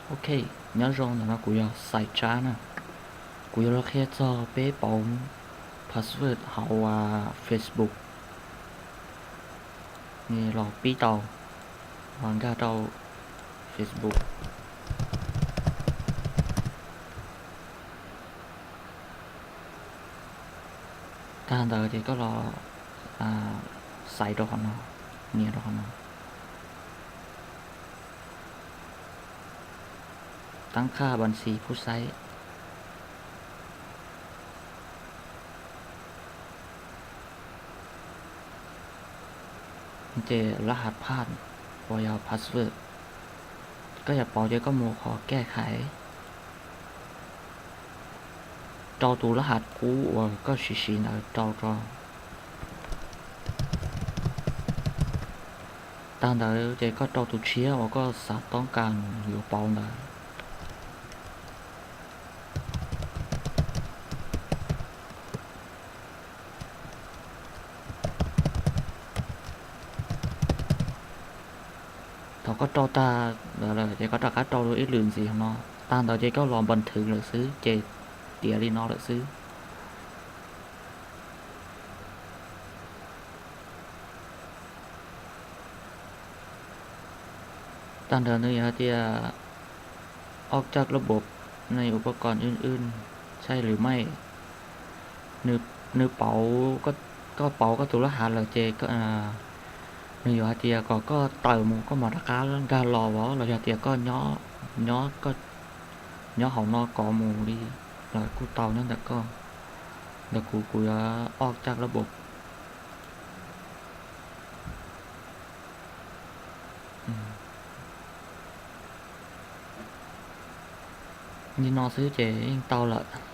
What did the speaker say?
Ok, nyob zoo, ntawm no kuv yog Xais Tsab na. Kuv yuav los qhia txog peb pauv password hauv Facebook. Los pib tau, los nkag rau Facebook. Tag ntawd ces koj los xaiv rau qhov no, nias rau qhov no. Tab khaj ban xis phub xaib. Ces lab has phaj uas yog password, koj yuav pauv ces koj mus qhov kaj khaiv, rau tus lab has kub uas koj siv siv ntawd rau rau. Tag ntawd ces koj rau tus tshiab uas koj xav toob kas yuav pauv ntawd. Thaum koj rau tag lawm ces koj rov qab rau ib lwm ntxiv no. Tag ntawd ces koj los npam thwv lawm xwb, ces tiav li no lawm xwb. Tag ntawd nws yog hais tias ob caj lab bos, nws ua pab kom wb wb, tshaj lwm maij, nws pauv, koj pauv koj tus lab has lawm ces nws yuav hais tias kom koj tawm mus koj mam rov qab nkag los os, los yog tias koj nyob hauv no kov mus li los kuj tau nyob ntawm koj. Ntawm kuv, kuv yuav ob caj lab bos. Li no xwb ces yeej tau lawm.